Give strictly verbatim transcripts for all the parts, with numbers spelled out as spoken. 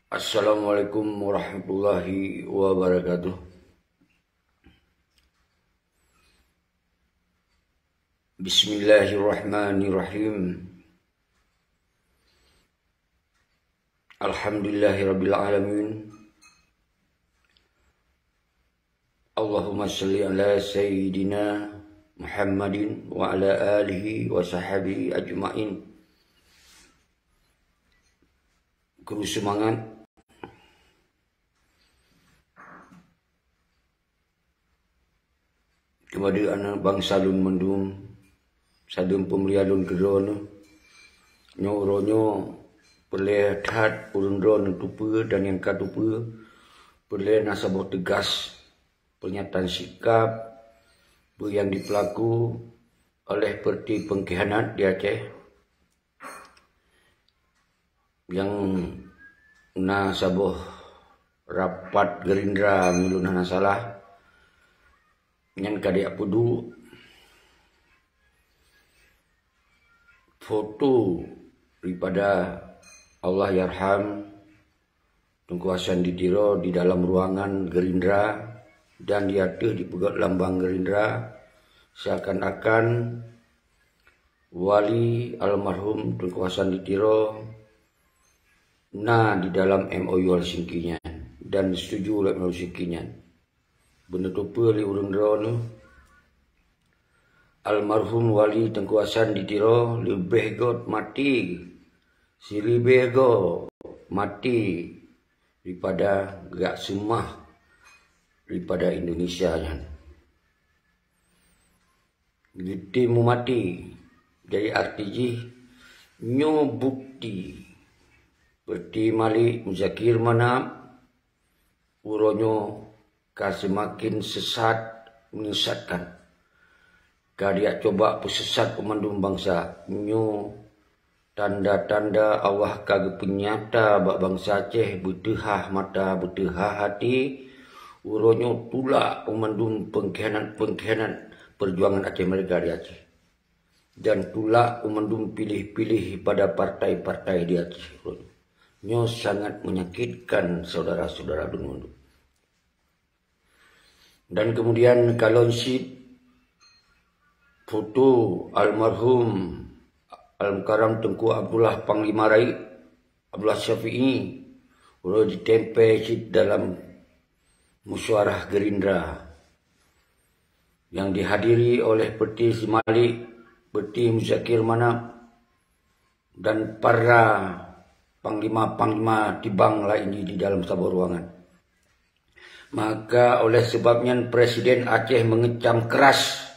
Assalamualaikum warahmatullahi wabarakatuh. Bismillahirrahmanirrahim. Alhamdulillahirabbil alamin. Allahumma shalli ala sayyidina Muhammadin wa ala alihi wa sahbihi ajmain. Kru seumangat. Kepada aneuk bansa lôn mandum, sadum peumulia lôn keudroe neuh, nyoe uroe nyoe peureulée that ureuëng droe neuteupeue dan nyang ka teupeue, peureulée na saboh teugas peunyataan sikap peue nyang jipeulaku oleh peureuti peungkhianat di Aceh. Nyang na saboh rapat Gerindra, meunyoe lôn hana salah, nyan ka dijak peuduek foto daripada Allahyarham Teungku Hasan di Tiro di dalam ruangan Gerindra dan di ateueh dipeugét lambang Gerindra, seakan-akan wali almarhum Teungku Hasan di Tiro na di dalam M O U Helsinki nyan dan setuju lé M O U Helsinki nyan. Beuneuteupeu lé ureuëng droe neuh, almarhum wali Teungku Hasan di Tiro leubeh göt maté, sileubeh göt maté daripada geujak seumah daripada Indonesia nyan. Geutem meumaté. Jadi arti jih, nyoe bukti. Peureuti Malik Muzakir Manaf, uroe nyoe ka seumaken sesat menyesatkan. Ka dijak cuba peuseusat banmandum bansa. Nyoe tanda-tanda Allah ka geupeunyata bak bansa Aceh, beuteuhah mata, beuteuhah até. Uroe nyoe tulak banmandum peungkhianat-peungkhianat peujuangan Aceh Merdeka di Aceh. Dan tulak banmandum piléh-piléh pada partai-partai di Aceh uroe nyoe. Nyoe sangat menyakitkan saudara-saudara lôn mandum. Dan kemudian kalon cit foto almarhum Al-Mukarram Teungku Abdullah Panglima Rayeuk Abdullah Syafi'i, uroe ditempé cit dalam musyawarah Gerindra yang dihadiri oleh Peureuti Malik, Peureuti Muzakir Manaf, dan para panglima-panglima tibang laén di dalam saboh ruangan. Maka oleh sebab nyan Presiden Aceh mengecam keras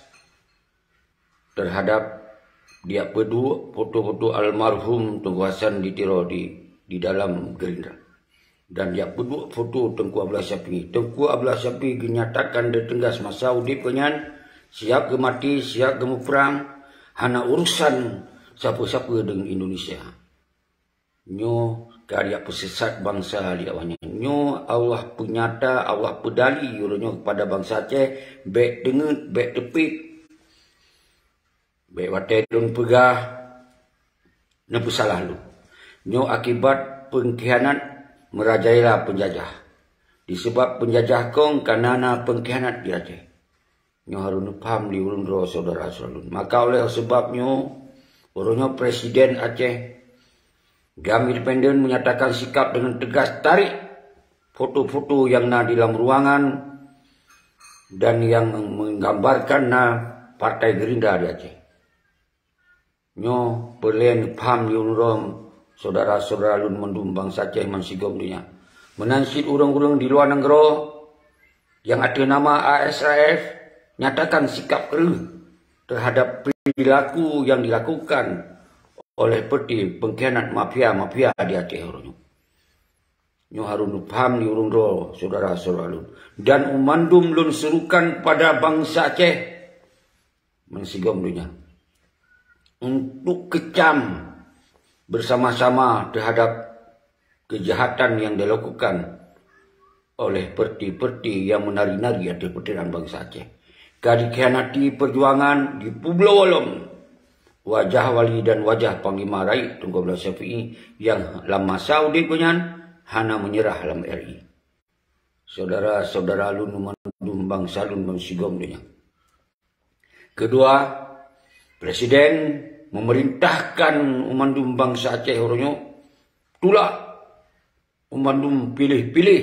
terhadap dijak peuduek foto-foto almarhum Teungku Hasan di Tiro di, di dalam Gerindra. Dan dijak peuduek foto Teungku Abdullah Syafi'i. Teungku Abdullah Syafi'i geunyatakan deuteunggas masa udeb geuh nyan, siap geumaté, siap geumuprang, hana urusan sapeue-sapeue deungon Indonesia. Nyoe ka dijak peuseusat bansa lé awaknyan. Nyoe Allah peunyata, Allah peudali uroe nyoe keupada bansa Aceh, bék teungeut, bék teupék. Bék watée lôn peugah, neupeusalah lôn. Nyoe akibat peungkhianat meurajalela peunjajah. Disebab peunjajah kong ka na-na peungkhianat di Aceh. Nyoe harôh neupaham lé ureuëng droe syedara-syedara lôn. Maka oleh sebab nyoe, uroe nyoe Presiden Aceh GAM Independen menyatakan sikap dengan tegas tarik foto-foto yang na di dalam ruangan dan yang menggambarkan na Partai Gerindra di Aceh. Nyoe peureulée neupaham lé ureuëng syedara-syedara lôn mandum bansa Aceh meusigom donya. Meunan cit ureuëng-ureuëng di luwa nanggroe nyang ateueh nama A S R F nyatakan sikap kreueh terhadap perilaku yang dilakukan oleh peureuti peungkhianat mafia-mafia di Aceh uroe nyoe. Nyoe harôh neupaham lé ureuëng droe syedara-syedara lôn. Dan u mandum lôn serukan pada bansa Aceh meusigom donya untuk kecam bersama-sama terhadap kejahatan yang dilakukan oleh peureuti-peureuti yang meunari-nari ateueh peuteuran bansa Aceh. Ka dikhianati peujuangan, dipeubloe lom wajah wali dan wajah Panglima Rayeuk Teungku Abdullah Syafi'i nyang lam masa udeb geuh nyan hana meunyeurah lam R I. Syedara-syedara lôn mandum bansa lôn bansigom donya. Keudua, Presiden memerintahkan mandum bansa Aceh uroe nyoe tulak mandum piléh-piléh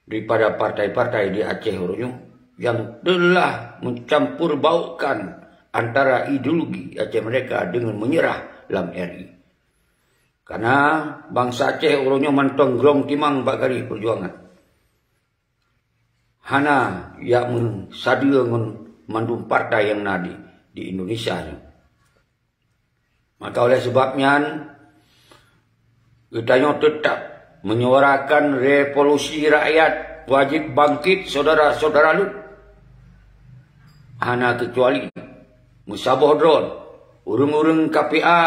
daripada partai-partai di Aceh uroe nyoe nyang telah mencampur baukkan antara ideologi Aceh Merdeka dengan meunyeurah lam R I. Karena bansa Aceh uroe nyoe mantong grong timang bak garéh peujuangan. Hana jak meusadeue ngon mandum partai nyang na di, di Indonesia nyoe. Maka oleh sebab nyan, geutanyoe teutap menyuarakan revolusi rakyat wajéb bangkét, syedara-syedara lôn. Hana keucuali meusaboh droe, ureuëng-ureuëng K P A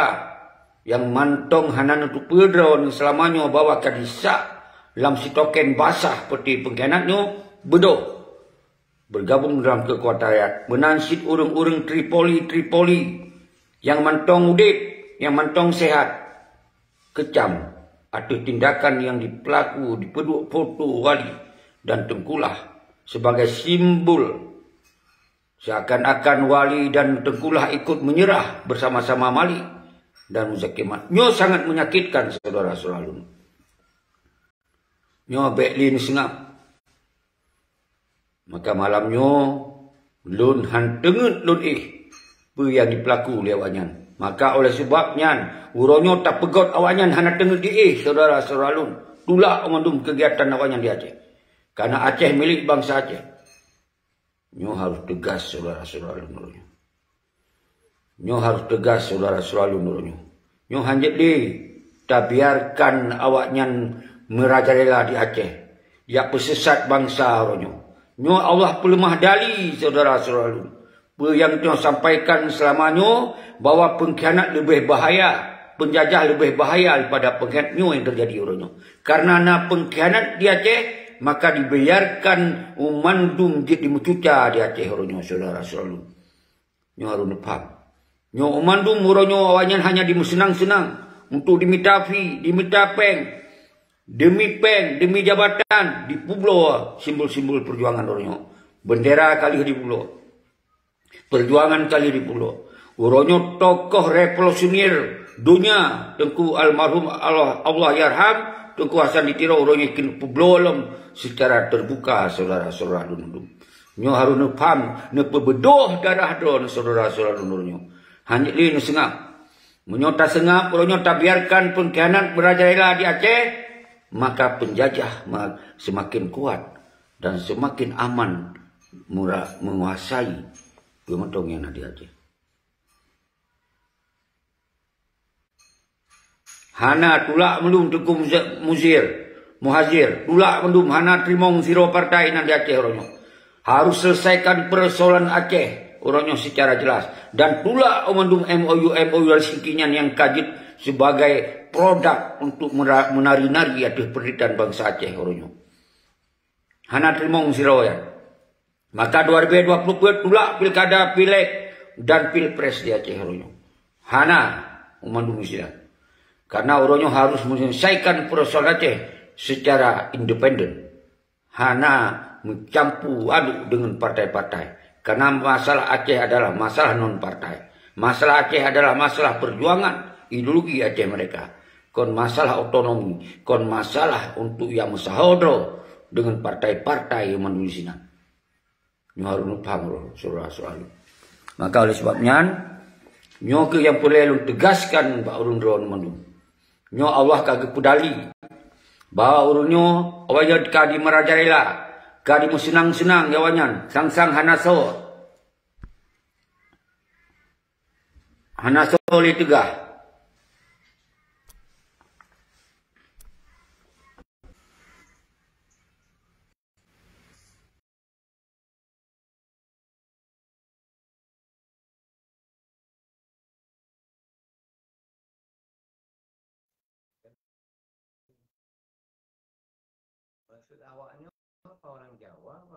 nyang mantong hana neuteupeue droe seulama nyoe bahwa ka jisak lam sitoken basah peuti peungkhianat nyoe, beudôh bergabung dalam keukuatan rakyat. Meunan cit ureuëng-ureuëng Tripoli-Tripoli nyang mantong udeb, nyang mantong sehat, kecam ateueh tindakan nyang dipeulaku, dipeuduek foto wali dan teungkulah sebagai simbol, seakan-akan wali dan teungkulah ikut meunyeurah bersama-sama Malik dan Muzakir Manaf. Nyoe sangat menyakitkan, syedara-syedara lôn. Nyoe bék lé neuseungab. Maka malam nyoe lôn han teungeut lôn éh peue nyang jipeulaku lé awaknyan. Maka oleh sebab nyan, uroe nyoe tapeugét awaknyan hana teungeut jiéh, syedara-syedara lôn. Tulak mandum keugiatan awaknyan di Aceh. Karena Aceh milék bansa Aceh. Nyoe harôh teugas, syedara-syedara lôn uroe nyoe. Nyoe harôh teugas, syedara-syedara lôn uroe nyoe. Nyoe hanjeuet lé tabiarkan awaknyan meurajalela di Aceh, jak peuseusat bansa uroe nyoe. Nyoe Allah peuleumah dali, syedara-syedara lôn. Peue nyang nyoe sampaikan seulama nyoe, bahwa peungkhianat leubeh bahaya, peunjajah leubeh bahaya daripada peungkhianat nyoe nyang teujadi uroe nyoe. Karena na peungkhianat di Aceh, maka dibiarkan mandum jeuet jimeucuca di Aceh uroe nyoe, syedara-syedara lôn. Nyoe harôh neupaham. Nyoe mandum uroe nyoe awaknyan hanya jimeuseunang-seunang untuk jimita fee, jimita péng, demi péng, demi jabatan, jipeubloe simbol-simbol peujuangan uroe nyoe. Bendera ka lheueh jipeubloe. Peujuangan ka lheueh jipeubloe. Uroe nyoe tokoh revolusioner donya, Teungku almarhum Allah, Allahyarham, Teungku Hasan di Tiro uroe nyoe keuneuk peubloe lom secara terbuka, syedara-syedara lôn mandum. Nyoe harôh neupaham, neupeubeudôh darah droe, syedara-syedara lôn uroe nyoe. Hanjeuet lé neuseungab. Meunyoe taseungab, uroe nyoe tabiarkan peungkhianat meurajalela di Aceh, maka peunjajah ma-, seumaken kuat dan seumaken aman meura-, meuguasai peue mantong nyang na di Aceh. Hana tulak mandum Teungku Muza-, Muzir, Muhazir, tulak mandum, hana teurimong sidroe partai nyang di Aceh uroe nyoe. Harôh selesaikan peusoalan Aceh uroe nyoe secara jelas dan tulak mandum M O U, M O U Helsinki nyan nyang ka jeuet sebagai produk untuk meura-, meunari-nari ateueh peunderitahan bansa Aceh uroe nyoe. Hana teurimong sidroe nyan. Maka dua ribu dua puluh peuet tulak pilkada, pilék dan pilpres di Aceh uroe nyoe. Hana mandum istilah. Karena uroe nyoe harôh menyelesaikan peusoalan Aceh secara independen. Hana meucampu aduk deungon partai-partai. Karena masalah Aceh adalah masalah non partai. Masalah Aceh adalah masalah peujuangan ideologi Aceh Merdeka. Kon masalah otonomi, kon masalah untuk nyang meusaho droe deungon partai-partai nyang mandum sinan. Nyoe harôh neupaham, syedara-syedara. Maka oleh sebab nyan, nyoe kheueh nyang peureulée lôn teugaskan bak ureuëng droe mandum. Nyoe Allah ka geupeudali bahwa ureuëng nyoe awaknyan ka jimeurajalela, ka jimeuseunang-seunang awaknyan, sang-sang hana soe. Hana soe lé teugah.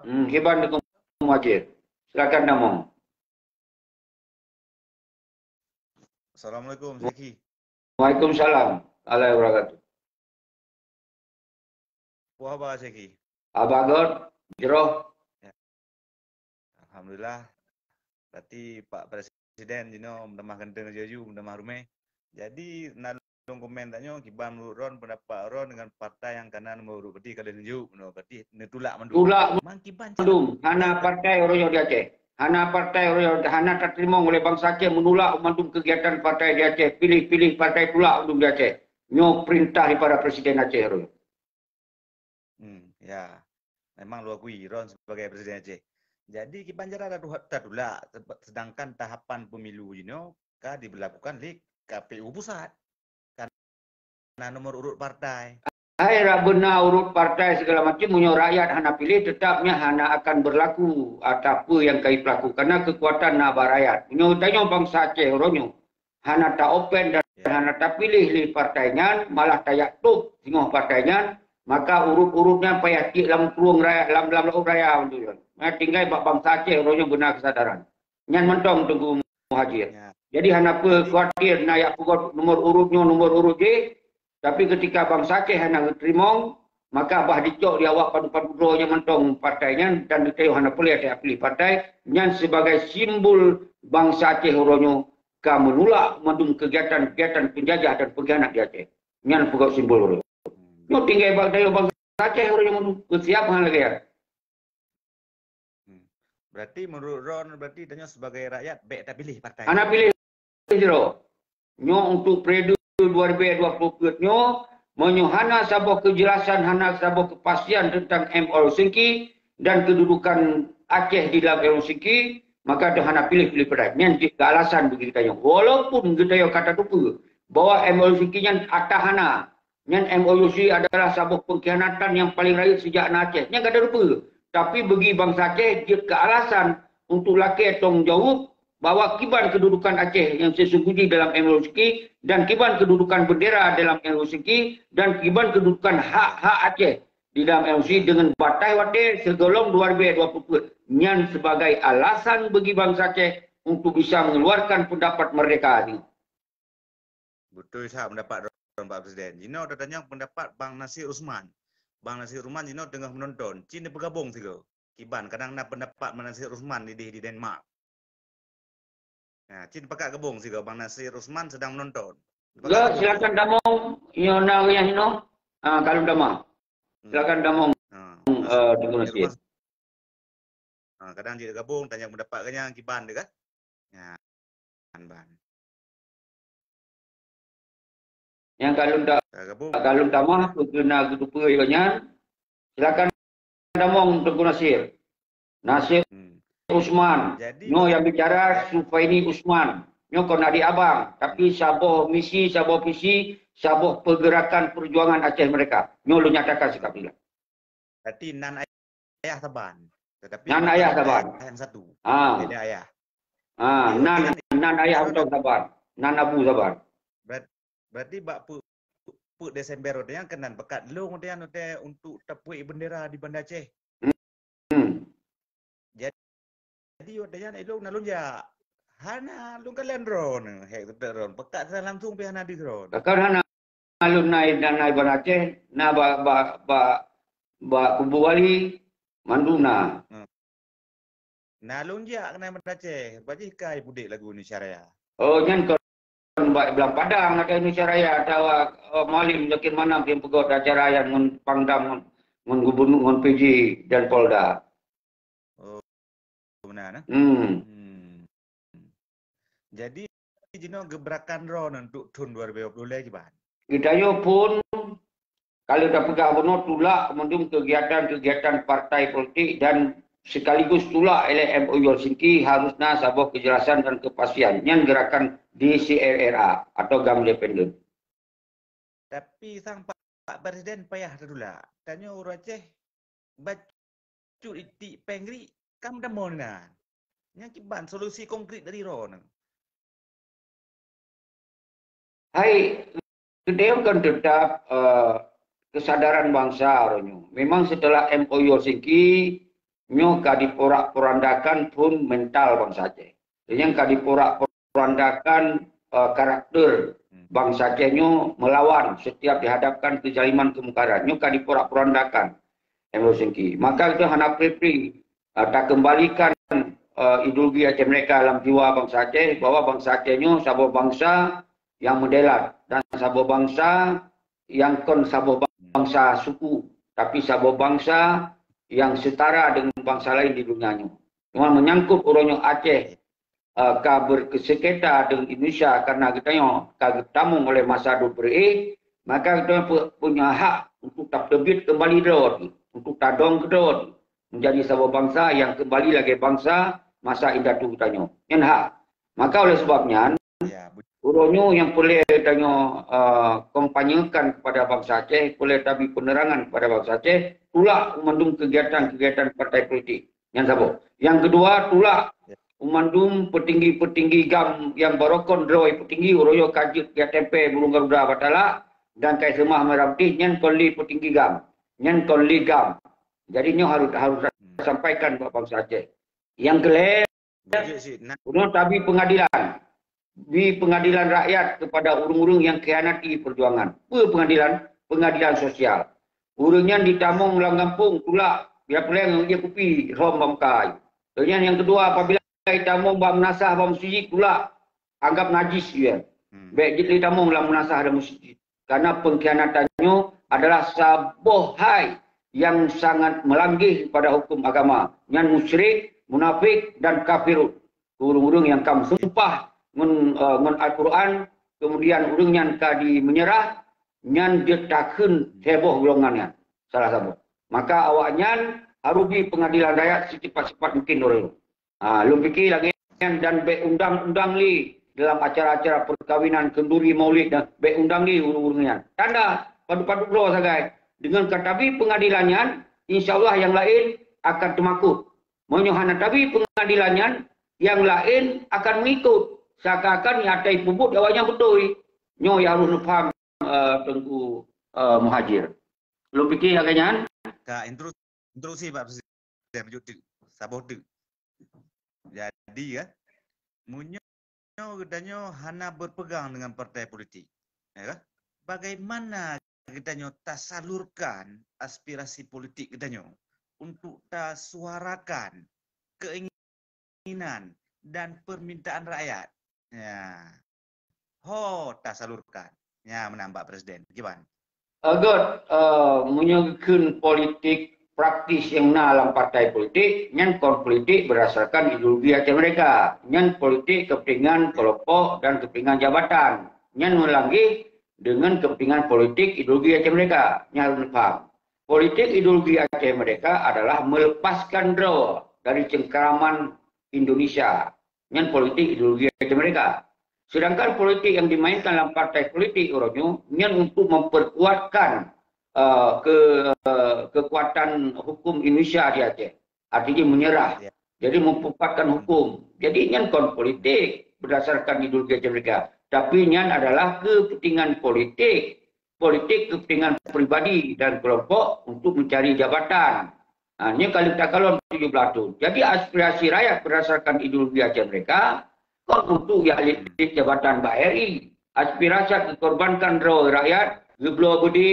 Hmm, kiban Teungku Muhajir. Silakan tamong. Assalamualaikum, Syekh. Waalaikumsalam warahmatullahi wabarakatuh. Peue haba Syeki? Haba göt, jroh. Ya. Alhamdulillah. Berarti Pak Presiden jinoe meutamah ganteng laju-laju, meutamah rumeh. Jadi, na lôn komen tanyoe, kiban menurut droen, pendapat droen dengan partai nyang kana nomor urut berarti ka lheueh neujok, berarti neutulak mandum. Tulak mandum. Hana partai uroe nyoe di Aceh. Hana partai uroe nyoe, hana tateurimong oleh bansa Aceh menulak mandum kegiatan partai di Aceh. Pilih-pilih partai tulak mandum di Aceh. Nyoe perintah daripada Presiden Aceh uroe nyoe. Hmm, ya. Memang lôn akui droen sebagai Presiden Aceh. Jadi, kiban cara tatu-, tatulak, seb-, sedangkan tahapan pemilu jinoe ka diberlakukan lé K P U pusat. Kana nomor urut partai. Hai, rak beuna urut partai segala macam, meunyoe rakyat hana pilih, tetap nyan hana akan berlaku ataupun nyang ka jipeulaku, karena kekuatan na bak rakyat. Meunyoe tanyoe bansa Aceh uroe nyoe hana ta-open dan Ya. hana tapiléh lé partai nyan, malah tajak tôb singoh partai nyan, maka urut-urut nyan payah tiek lam krueng raya, lam, lam laôt raya mandum. Nah, tinggai bak bansa Aceh uroe nyoe beuna kesadaran. Nyan mantong Teungku Muhajir. Ya. Jadi hana peue khawatir na jak peugöt nomor urut nyoe, nomor urut jéh, tapi ketika bansa Aceh hana geuteurimong, maka bah dicok di awak padub-padub droe nyan mantong partai nyan dan geutanyoe hana peureulèe tapiléh partai nyan sebagai simbol bansa Aceh uroe nyoe ka menolak mandum kegiatan-kegiatan penjajah dan pengkhianat di Aceh. Nyan peugöt simbol uroe nyoe. Nyoe tinggai bak geutanyoe bansa Aceh uroe nyoe mandum, beusiap hana lagèe nyan. Hmm. Berarti menurut droen, berarti tanyoe sebagai rakyat bèk tapiléh partai. Hana piléh sidroe. Nyoe untuk periode dua ribu dua puluh empat nyoe, meunyoe hana saboh kejelasan, hana saboh kepastian tentang M O U Helsinki dan kedudukan Aceh di dalam M O U Helsinki, maka dah hana piléh-piléh partai. Nyan jeuet keu alasan bagi geutanyoe. Walaupun geutanyoe ka tateupeue bahwa M O U Helsinki nyan ata hana, nyan M O U Helsinki adalah saboh pengkhianatan nyang paleng rayeuk sejak na Aceh. Nyan ka tateupeue. Tapi bagi bansa Aceh jeuet keu alasan untuk lakèe tanggung jaweueb bahwa kiban kedudukan Aceh nyang sesungguhnya dalam M O U Helsinki dan kiban kedudukan bendera dalam M O U Helsinki dan kiban kedudukan hak-hak Aceh di dalam M O U Helsinki dengan batai watèe sigohlom dua ribu dua puluh empat nyan sebagai alasan bagi bansa Aceh untuk bisa mengeluarkan pendapat merdeka nyoe. Beutôi that pendapat droen, Pak Presiden. Jinoe tatanyong pendapat Bang Nasir Usman. Bang Nasir Usman jinoe teungoh meunonton. Cit neupeugabong sigoe. Kiban, kadang na pendapat Bang Nasir Usman di, di, di Denmark. Nah, cit pakat gabong sigoe, Bang Nasir Usman sedang menonton. Ya, silakan tamong. Nyoe na ureueng nyoe. Ah, ka lôn tamong. Hmm. Silakan tamong. Ah, eh, Teungku Nasir. Usman. Ah, kadang jeuet gabong, tanyong pendapat geuh nyan kiban deh kan? Nyan, ban. Nyang ka lôn ta-, Ka gabong. Ka lôn tamah, peue keu na geuteupeue lagèe nyan. Silakan tamong Teungku Nasir. Nasir Hmm. Usman. Jadi Nyoe nyang bicara Sufaini Usman. Nyoe kon adik abang, tapi saboh misi, saboh visi, saboh pergerakan perjuangan Aceh Merdeka. Nyoe lôn nyatakan sikap lila. Berarti nan ayah saban. Tetapi Nan ayah saban. Yang satu. Ah. Beda ayah. Ah, Jadi, nan, nan ayah beutôi saban. Nan abu saban. Berat-, berarti bak peuet, peuet Desember watèe nyan keunan peukat lôn watèe nyan watèe untuk tapeuet bendera di Banda Aceh. Hmm. Jadi watèe nyan ilôn na lôn jak. Hana lôn kalon droeneuh, hek teutap droeneuh. Peukat sa langsung pih hana deuh droeneuh. Takkan hana lôn na, na, na Banda Aceh, na ba, ba, ba, ba kubu wali, mandum na. Hmm. Na lôn jak keunan Banda Aceh, bajih kai pudek lagu Indonesia Raya. Oh, nyan kon bak Blang Padang ada Indonesia Raya, atawa, oh, Malim Zakir Manaf nyang peugöt acara nyan ngon Pangdam ngon, ngon gubernur ngon P J dan Polda. Oh, beuna, nah? Hmm. Hmm. Jadi, jinoe gebrakan droeneuh untuk thon dua ribu dua puluh lhèe kiban? Geutanyoe pun, kalau tapeugah bunoe, tulak mandum kegiatan-kegiatan partai politik dan sekaligus tulak ilèe M O U Helsinki harus na saboh kejelasan dan kepastian. Nyan gerakan D C R R A atau GAM Independen. Tapi sang Pak, Pak Presiden payah tatulak. Tanyoe ureueng Aceh bacut itik péng grik, kam tamong na. Nyan kiban solusi konkret dari droeneuh. Hai, geutanyoe kan tetap, eh, kesadaran bangsa uroe nyoe. Memang setelah M O U Helsinki, nyoe ka diporak-porandakan pun mental bangsa Aceh. Nyan ka diporak-porandakan, eh, karakter Bansa Aceh nyoe melawan setiap dihadapkan kezaliman kemungkaran. Nyoe ka diporak-porandakan M Rosyngki. Maka itu hana pri-pri, uh, takembalikan uh, ideologi Aceh Merdeka dalam jiwa bansa Aceh, bahwa bansa Aceh nyoe saboh bansa yang mendelat dan saboh bansa yang kon saboh bangsa suku, tapi saboh bangsa yang setara dengan bangsa lain di dunia nyoe. Cuma menyangkut uroe nyoe Aceh uh, ka bersekita dengan Indonesia karena geutanyoe ka geutamong oleh masa dua puluh eh, maka geutanyoe punya hak untuk tapeuteubiet kembali droe, untuk tadong keudroe menjadi saboh bangsa yang kembali lagi bangsa masa indatu geutanyoe. Nyan hak. Maka oleh sebab nyan, ya, uroe nyoe yang perlu geutanyoe uh, kampanyekan kepada bangsa Aceh, perlu tabi penerangan kepada bangsa Aceh, tulak mandum kegiatan-kegiatan partai politik. Yang satu. Yang kedua, tulak mandum petinggi-petinggi GAM yang barokon droe petinggi uroe nyoe ka jeuet ka tempe burung garuda batala dan kai seumah merah putih nyan kon lé petinggi GAM. Nyan kon lé GAM. Jadi nyoe harus harus sampaikan buat bangsa Aceh. Yang kelima, udah tabi pengadilan. Bi pengadilan rakyat kepada ureuëng-ureuëng yang khianati perjuangan. Apa pengadilan? Pengadilan sosial. Ureuëng nyan ditamong lam gampông, tulak, dia pulang dia kupi, hom bangkai. Kemudian yang kedua, apabila ditamong bak meunasah bak meuseujid, tulak, anggap najis dia. Bèk jeuet lé tamong lam meunasah dan meuseujid. Karena pengkhianatan nyoe adalah saboh hai yang sangat melanggih pada hukum agama. Nyan musyrik, munafik, dan kafirun. Ureuëng-ureuëng yang ka meusumpah ngon uh, ngon Al-Quran, kemudian ureuëng nyan ka di menyerah, nyan jeuet takheun heboh golongan nyan. Salah saboh. Maka awak nyan harus di pengadilan rakyat secepat-cepat mungkin dulu. Ha, lôn pikir lagèe nyan dan bèk undang-undang lé dalam acara-acara perkahwinan kenduri maulid dan bèk undang lé ureuëng-ureuëng nyan. Tanda padu-padu droe sagai. Dengan ka tabi pengadilan nyan, insya Allah yang lain akan teumakot. Meunyoe hana tabi pengadilan nyan, yang lain akan mengikut. Seakan-akan nyang atai peubuet awak nyan beutôi. Nyoe yang harus neupaham uh, Teungku uh, Muhajir. Lôn pikir lagèe nyan. Ka, intro- Interupsi Pak Presiden, meujok teuk, saboh teuk. Jadi ya, meunyoe geutanyoe hana berpegang dengan partai politik, ya kan? Bagaimana geutanyoe tasalurkan aspirasi politik geutanyoe untuk tasuarakan keinginan dan permintaan rakyat? Ya. Ho tasalurkan. Ya, meunan bak Presiden. Kiban? Göt, uh, meunyoe geukheun politik praktis nyang na lam partai politik, nyan kon politik berdasarkan ideologi Aceh Merdeka. Nyan politik kepentingan kelompok dan kepentingan jabatan. Nyan meulanggeh dengan kepentingan politik ideologi Aceh Merdeka. Nyan harus paham. Politik ideologi Aceh Merdeka adalah melepaskan droe dari cengkeraman Indonesia. Nyan politik ideologi Aceh Merdeka. Sedangkan politik yang dimainkan dalam partai politik uroe nyoe, nyan untuk memperkuatkan uh, ke, uh, kekuatan hukum Indonesia di Aceh. Artinya menyerah. Ya. Jadi memperkuatkan hukum. Jadi nyan kon politik berdasarkan ideologi Aceh Merdeka. Tapi nyan adalah kepentingan politik politik kepentingan pribadi dan kelompok untuk mencari jabatan. Ha, nyoe kali takalon tujuh belas thon. Jadi aspirasi rakyat berdasarkan ideologi Aceh Merdeka, kon untuk ya jabatan bak R I. Aspirasi dikorbankan droe rakyat, geubloe beudé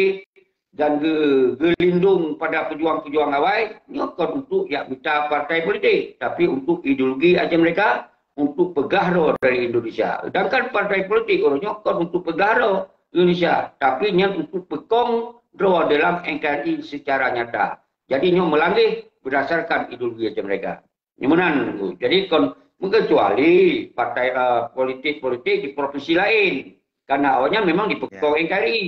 dan ge, geulindong pada pejuang-pejuang awai, nyoe kon untuk ya mita partai politik, tapi untuk ideologi Aceh Merdeka, untuk peugah droe dari Indonesia. Sedangkan partai politik uroe nyoe kon untuk peugah droe Indonesia, tapi nyan untuk peukong droe dalam N K R I secara nyata. Jadi nyoe meulanggeh berdasarkan ideologi Aceh Merdeka. Nyoe meunan. Jadi kon meukecuali partai uh, politik-politik di provinsi lain, karena awaknya memang dipeukong N K R I.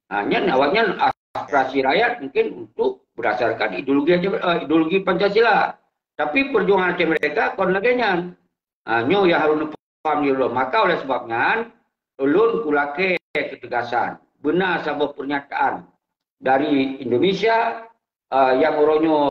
Ha, nyan awaknya aspirasi rakyat mungkin untuk berdasarkan ideologi uh, ideologi Pancasila. Tapi perjuangan Aceh Merdeka kon lagèe nyan. Ha, nyoe yang harus paham dulu. Maka oleh sebab nyan, ulôn kulakèe ketegasan. Beuna saboh pernyataan dari Indonesia uh, yang uroe nyoe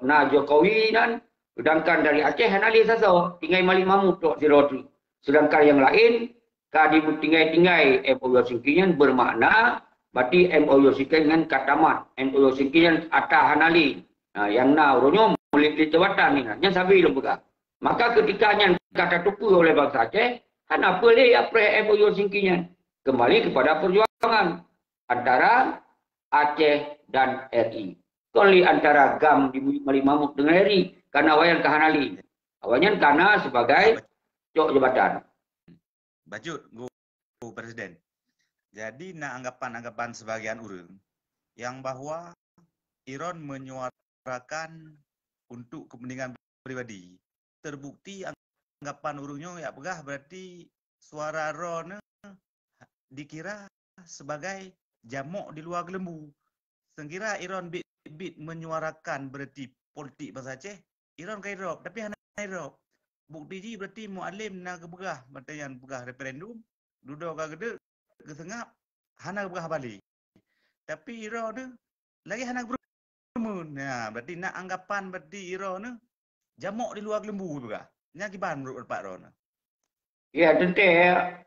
na Jokowi nan, sedangkan dari Aceh hana lé sasoe, tinggai Malik Mahmud tok sidroe teuk. Sedangkan yang lain ka ditinggai-tinggai M O U Helsinki nyan bermakna berarti M O U Helsinki nyan ka tamat. M O U Helsinki nyan ata hana lé. Nah, yang na uroe nyoe mulit di jabatan ni nah. Nyan sabe lôn peugah. Maka ketika nyan ka tateupeue oleh bansa Aceh, hana peue lé apreh M O U Helsinki nyan. Kembali kepada perjuangan antara Aceh dan R I. Kon lé antara GAM di Malik Mahmud dengan R I, karena awaknyan ka hana lé. Awaknyan kana sebagai cok jabatan. Bacut, Guru Presiden. Jadi, na anggapan-anggapan sebagian ureuëng yang bahwa Iron menyuarakan untuk kepentingan pribadi. Terbukti anggapan ureuëng nyoe yak peugah, berarti suara droeneuh dikira sebagai jamok di luwa geuleumbu. Seukira Iron bit-bit menyuarakan berarti politik bansa Aceh, Iron ka idrop, tapi hana idrop. Bukti jih berarti Mualem na geupeugah, mata nyan peugah referendum, dudoe ka geudeuk, geuseungab, hana geupeugah balik. Tapi Iron tu lagi hana geupeureumeun. Ha, berarti na anggapan berarti Iron tu jamok di luwa geuleumbu peugah. Nyan kiban menurut pendapat Iron tu. Ya, tentu,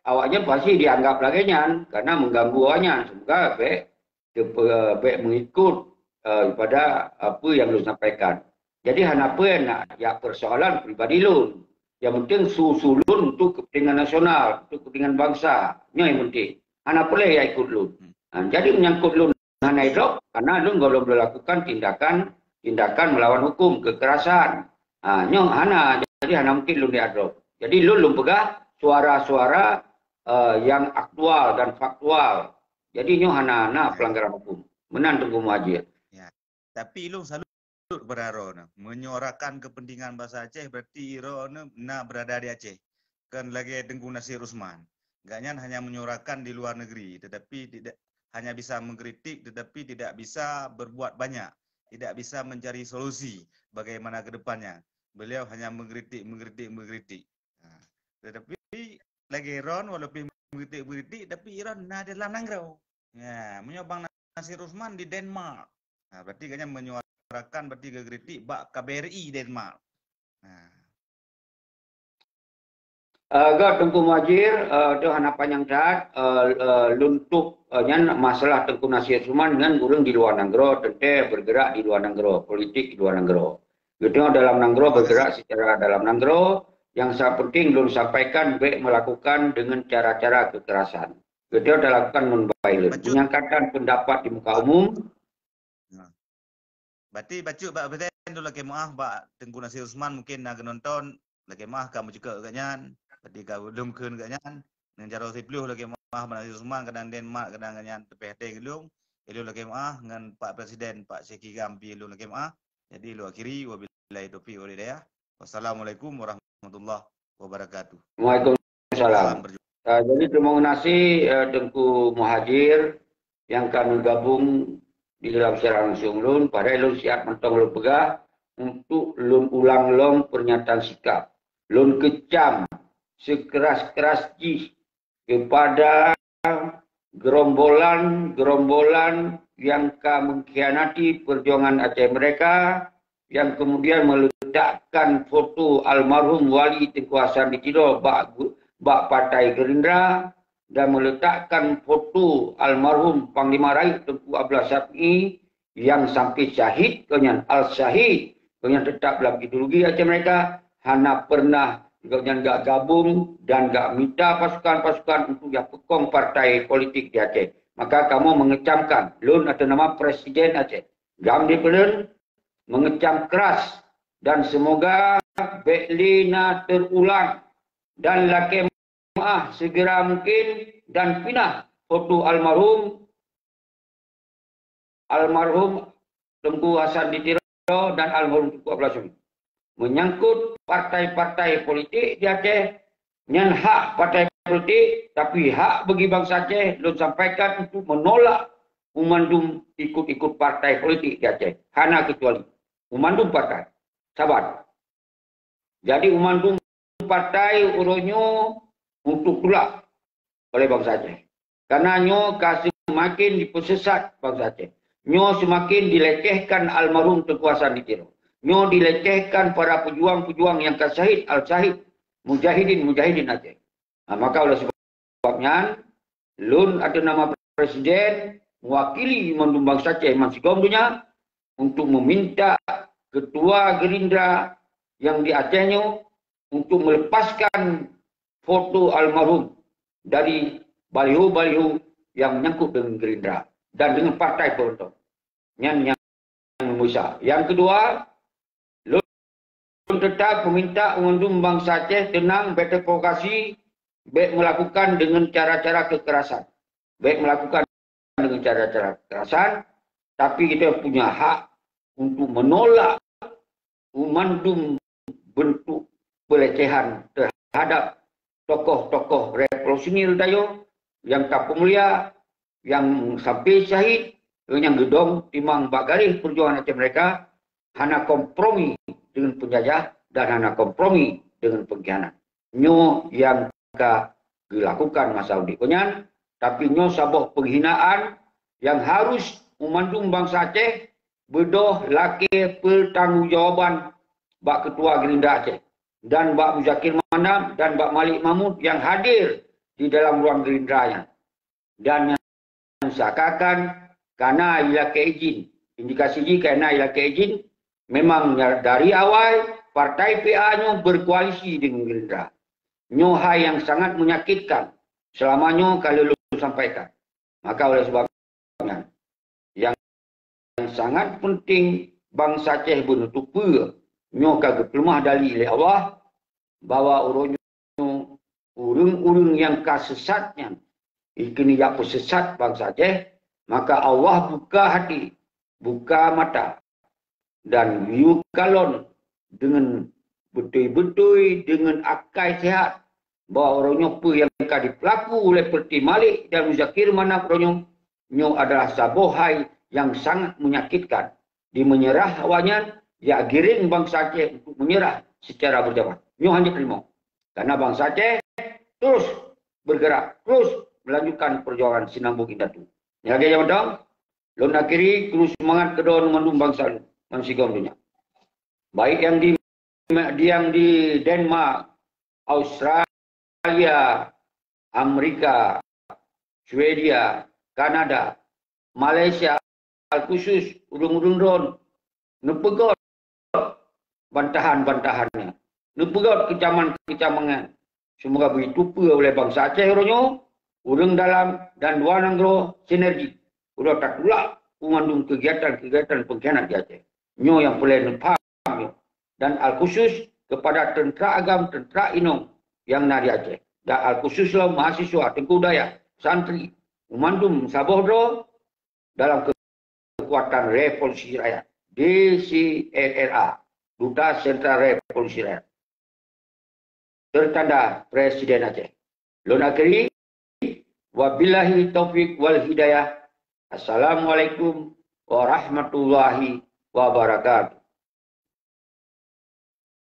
awaknyan pasti dianggap lagée nyan karena mengganggu awaknyan. Semoga bek tepe-, bek mengikut, eh, pada apa yang lôn sampaikan. Jadi hana peue nak jak persoalan pribadi lôn. Yang penting su-su lôn untuk kepentingan nasional, untuk kepentingan bangsa. Nyoe yang penting. Hana peue lé jak ikut lôn. Ha, jadi menyangkut lôn hana idrop, karena lôn gohlom melakukan tindakan, tindakan melawan hukum, kekerasan. Ha, nyoe hana, jadi hana mungkin lôn idrop. Jadi lôn, lôn peugah suara-suara, eh, yang aktual dan faktual. Jadi nyoe hana na pelanggaran hukum. Meunan Teungku Muhajir. Ya. Tapi ilôn salut kepada Iron. Menyuarakan kepentingan bansa Aceh berarti Iron na berada di Aceh. Kan lagée Teungku Nasir Usman. Gobnyan hanya menyuarakan di luar negeri, tetapi tidak, hanya bisa mengkritik tetapi tidak bisa berbuat banyak, tidak bisa mencari solusi bagaimana ke depannya. Beliau hanya mengkritik, mengkritik, mengkritik. Ha. Tetapi lagée Iron walaupun mengkritik-mengkritik tapi Iron na dalam nanggroe. Ya, meunyoe Bang Nasir Usman di Denmark. Ha, berarti gobnyan menyuarakan berarti geukritik bak K B R I Denmark. Ha. Eh, gét Teungku Muhajir, eh, tu hana panyang that, eh, eh, lôn tôb, eh, nyan masalah Teungku Nasir Usman ngon ureuëng di luwa nanggroe, teuntée bergerak di luwa nanggroe, politik di luwa nanggroe. Geutanyoe dalam nanggroe bergerak secara dalam nanggroe, yang sa-, penting lôn sampaikan bek melakukan dengan cara-cara kekerasan. Geutanyoe talakukan ngon baik lôn. Menyangkatan pendapat di muka umum, Nah. Berarti bacut bak Presiden tu lakée meuáh bak Teungku Nasir Usman mungkin na geunonton, lakée meuáh ka meucukôp gobnyan, berarti ka lôn kheun gobnyan. Ngon jaroe siplôh lakée meuáh bak Nasir Usman kadang Denmark kadang gobnyan teupeh até geulong. Ilôn lakée meuáh ngon Pak Presiden Pak Syekh Kigam pih ilôn lakée meuáh. Jadi lôn akhiri, wabillahi taufiq wal hidayah. Wassalamualaikum warahmatullahi wabarakatuh. Waalaikumsalam. Salam berjumpa. Ah, jadi terima kasih, eh, Teungku Muhajir yang ka gabung di dalam siaran langsung lôn. Padahai lôn siat mantong lôn peugah untuk lôn ulang lom pernyataan sikap. Lôn kecam sekeras-keras jih kepada gerombolan-gerombolan yang ka mengkhianati perjuangan Aceh Merdeka, yang kemudian meletakkan foto almarhum Wali Teungku Hasan di Tiro bak gu-, bak Partai Gerindra dan meletakkan foto almarhum Panglima Rayeuk Teungku Abdullah Syafie yang sampai syahid, gobnyan al-syahid, gobnyan tetap dalam ideologi Aceh Merdeka, hana pernah gobnyan gak gabung dan gak minta pasukan-pasukan untuk jak peukong partai politik di Aceh. Maka kamoe mengecamkan, lôn atau nama Presiden Aceh, GAM di Peureulén, mengecam keras dan semoga bek lé na terulang dan lakée meuáh segera mungkin dan pinah foto almarhum, almarhum Teungku Hasan di Tiro dan almarhum Teungku Abdullah Syafie. Menyangkut partai-partai politik di Aceh, nyan hak partai politik, tapi hak bagi bansa Aceh lôn sampaikan untuk menolak meumandum ikut-ikut partai politik di Aceh. Hana kecuali. Meumandum partai. Saban. Jadi, meumandum partai uroe nyoe untuk tulak oleh bansa Aceh. Karena nyoe ka seumaken dipeusesat bansa Aceh. Nyoe seumaken dilecehkan almarhum Teungku Hasan di Tiro. Nyoe dilecehkan para pejuang-pejuang nyang ka syahid, al-syahid, mujahidin-mujahidin Aceh. Ha, maka oleh sebab nyan, lôn atau nama Presiden mewakili mandum bansa Aceh, man sigom donya, untuk meminta Ketua Gerindra yang di Aceh nyoe untuk melepaskan foto almarhum dari baliho-baliho nyang menyangkut deungon Gerindra dan deungon partai peureuntông. Nyan nyang meubesar. Nyang keudua, lôn teutap meuminta mandum bansa Aceh teunang, bék terprovokasi, bék meulakukan deungon cara-cara keukerasan. Bék meulakukan deungon cara-cara keukerasan, tapi kita punya hak untuk menolak mandum bentuk pelecehan terhadap tokoh-tokoh revolusioner tanyoe nyang tapeumulia, nyang sampai syahid, nyang geudong timang bak garéh peujuangan Aceh Merdeka, hana kompromi deungon peunjajah dan hana kompromi deungon peungkhianat. Nyoe nyang ka geulakukan masa udeb gobnyan, tapi nyoe saboh peunghinaan nyang harus mandum bansa Aceh beudôh lakée peutanggongjawaban bak Keutua Gerindra Aceh dan bak Muzakir Manaf dan bak Malik Mahmud nyang hadir di dalam ruang Gerindra nyan. Dan nyang seakan-akan kana ilakée izin. Indikasi jih kana ilakée izin, memang dari awai partai P A nyoe berkoalisi dengan Gerindra. Nyoe hai nyang sangat menyakitkan. Selama nyoe ka lôn sampaikan. Maka oleh sebab nyan, nyang sangat penting bansa Aceh beuneutupeue nyoe ka geupeuleumah dali lé Allah bahwa uroe nyoe ureuëng-ureuëng nyang ka sesat nyan, ikheun jak peusesat bansa Aceh, maka Allah buka hati, buka mata, dan yue kalon deungon beutôi-beutôi deungon akai sehat bahwa uroe nyoe peue nyang ka jipeulaku lé Peureutih Malik dan Muzakir Manaf uroe nyoe, nyoe adalah saboh hai nyang sangat menyakitkan. Di menyerah awaknyan, ya giring bansa Aceh untuk menyerah secara berjamaah. Nyoe hana teurimong. Karena bansa Aceh terus bergerak, terus melanjutkan perjuangan sinambung indatu. Lagée nyang mantong, lôn akhiri keu seumangat keudroe mandum bansa lôn ngon sigom donya. Baik yang di, yang di Denmark, Australia, Amerika, Swedia, Kanada, Malaysia, alkhusus ureuëng-ureuëng droen neupeugét bantahan-bantahan nyan, neupeugét keucaman-keucaman nyan. Seumoga beujitupeue oleh bansa Aceh uroe nyoe, ureuëng dalam dan luwa nanggroe sinergi, uroe tatulak peumandum keugiatan-keugiatan peungkhianat di Aceh. Nyoe nyang peureulée neupaham nyoe, dan alkhusus kepada teuntra agam, teuntra inong nyang na di Aceh, dan alkhusus lom mahasiswa, teungku dayah, santri, peumandum saboh droe dalam kekuatan revolusi rakyat, D C R R A, Duta Sentral Revolusi Rakyat. Tertanda Presiden Aceh. Lôn akhiri, wabillahi taufik wal hidayah. Assalamualaikum warahmatullahi wabarakatuh.